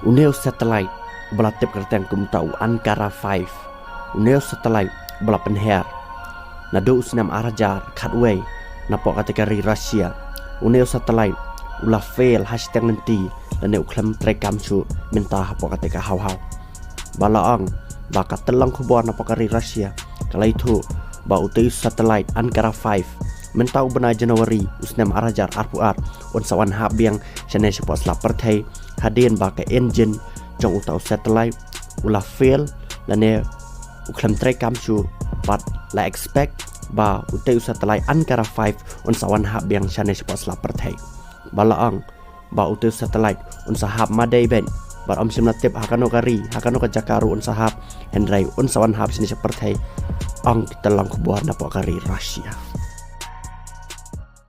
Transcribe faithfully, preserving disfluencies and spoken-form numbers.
Une u satellite ba la tip kyrteng kum uta u Ankara five, une u satellite ba la pynher naduh u snem ar hajar khatwei napoh kata ka ri Russia. Une u satellite u la fail ha shiteng lynti lane u khlem treikam shuh mynta hapoh kata ka haw haw. Ba la ong ba ka tyllong khubor napoh ka ri Russia ka la ïathuh ba utei u satellite Ankara five mynta u bnai January u snem ar hajar arphew ar un sa wan hap biang shane shapoh sla pyrthei, hadien ba ka engine jong uta u satellite u la fail lane u khlem treikam shuh. Bad la expect ba utei u satellite Ankara five un sa wan hap biang shane shapoh sla pyrthei. Ba la ong ba utei u satellite un sa hap madei beit, bad ym shym la tip ha kano ka ri, ha kano ka jaka ruh un sa hap, hynrei un sa wan hap shane sha pyrthei, ong ki tyllong khubor napoh ka ri Russia.